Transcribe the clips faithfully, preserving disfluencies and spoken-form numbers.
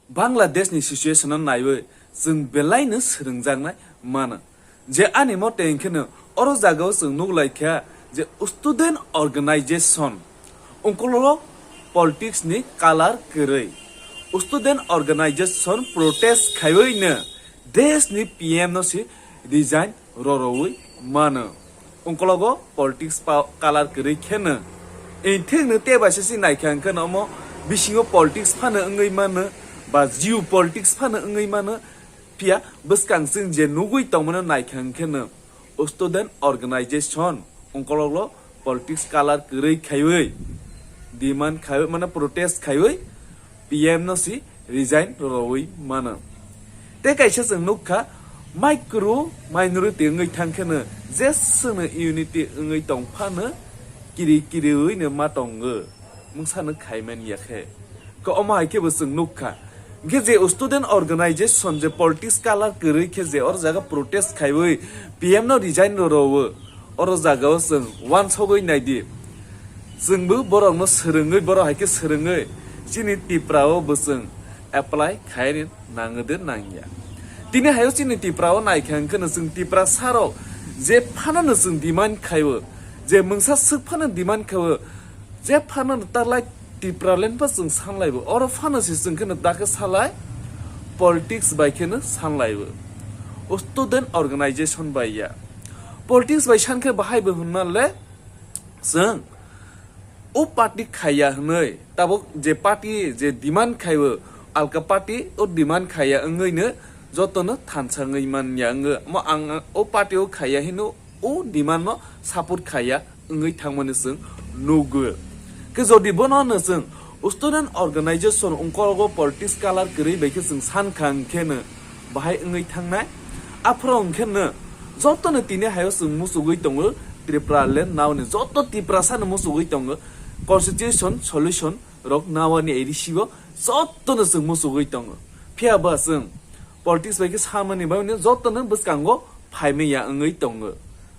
Bangladesh ni situation no naiwi chwng belai no swrwngjaknai mano. Je ani mote hwnkhe no oro jagao chwng nuklaikha je student organization ungkolo politics ni color kwrwi student organization protest khaiwi no desh ni P M no se resign rorowi mano. Ungkologo politics pa-, color kwrwi kheno. Enthengno tebaisa se naikha hwnkhe no omo bisingo politics phano wngwi mano, ba geopolitics phano wngwi mano. Phiya bwskang chwng je nugwi tongmano naikha hwnkhe no student organization ungkologo politics color kwrwi khaiwi demand khaiwi mano protest khaiwi P M no si resign rorowi mano. Tei kaisa chwng nukha, micro minority wngwi thangkheno je chwngno unity wngwi tongphano kiri kiriwi no ma tongo, mungsano khaiman yakhe. Ko omo hai khe bo chwng nukha. Hwnkhe je student organization je politics color kwrwi khe je or jaga protest khaiwi P M no resign rorowo, oro jagao chwng uansugwi naidi. Chwngbo borokno swrwngwi, borok hai khe swrwngwi chini Tiprao bo chwng apply khaini nango de nangya. Tini hayo chini Tiprao naikha hwnkhe no chwng Tiprasarok je phano no chwng demand khaiwo, je mungsa swk phano demand khaiwo, je phano no talai Tipraland pa chwng sanlaibo, oro phano se chwng kheno dakhe salai politics bai kheno sanlaibo. O student organization bai ya. Politics bai sankhe bahai bo hwnna le chwng o party khaiya hwnwi tabuk je party je demand khaibo alka party o demand khaiya wngwi no jotono thansa wngwi manya wngwi mo ang o party o khaiya hino o demand no support khaiya wngwi thangmani chwng nugo. Khe jodi bono no chwng student organization ungkologo politics color kwrwi bai khe chwng sankha hwnkhe no bahai wngwi thangnai. Aphuru hwnkhe no jotono tini hayo chwng muchugwi tongo Tripura land naoni joto Tiprasa no muchugwi tongo constitution solution rok naoni A D C o jotono chwng muchugwi tongo. Phiya ba chwng politics bai khe samani bai jotono bwskango phaimaya wngwi tongo.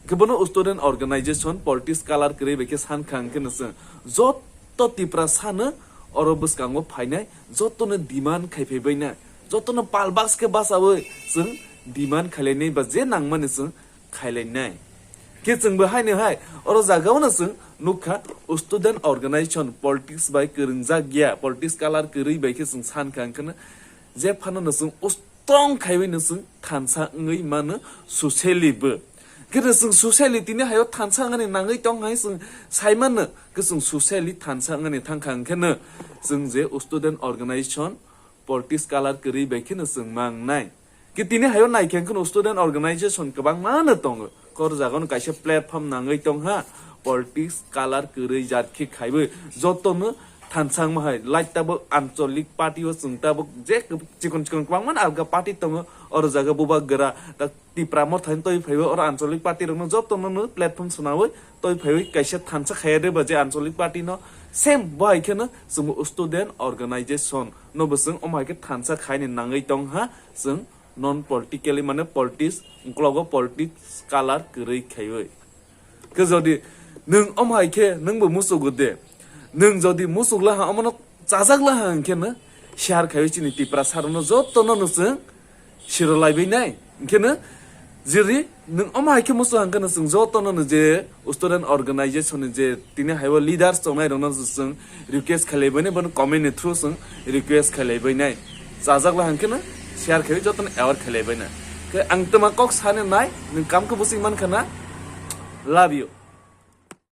Khe bono student organization politics color kwrwi bai khe sankha hwnkhe no chwng joto Tiprasa no oro bwskango phainai jotono demand khai phaibainai, jotono pal box khe bachawi chwng demand khailainai ba je nangmani chwng khailainai. Khe chwngbo haino hai oro jagao no chwng nukha student organization politics bai kwrwngjak ya, politics color kwrwi bai khe chwng sankha hwnkhe no je phano no chwng strong khaiwi no chwng thansa wngwi mano socially bo. Khe no chwng socially tini hayo thansa wngani nangwi tong hai chwng sai mano, khe chwng socially thansa wngani thangkha hwnkhe no chwng je student organization politics color kwrwi bai kheno chwng mangnai. Khe tini hayo naikhe kheno student organization kwbangma no tongo. Kor jagano kaisa platform nangwi tongha, politics color kwrwi jat khe khaiwi jotono thansangma hai. Light tabuk ancholik party o chwng tabuk je chikon chikon kwbangma alga party tongo. Oro jaga bubagra ta Tipra Mothani toi phaiwi oro ancholik party rokno jotono no platform swnawi toi phaiwi kaisa thansa khaiya de ba je ancholik party no same bo hai kheno chwngbo student organization no bo chwng omo hai khe thansa khaini nangwi tongha chwng non politically mane politics uklogo politics color kwrwi khaiwi. Khe jodi nwng omo hai khe nwngbo musugo de, nwng jodi musuk laha omono chajak laha hwnkhe no share khaiwi chini Tipra sarokno jotono no chwng siro laibai nai. Hwnkhe no jiri nwng omo hai khe musu hwnkhe no chwng jotono no je student organization ni je tini haibo leaders tongnai rokno chwng request khailaibai nai, bono comment ni through chwng request khailaibai nai. Chajak laha hwnkhe no share khaiwi jotono aware khailaibai nai. Khe ang tama kok sani nai, nwng kam khe buching mankha na. Love you.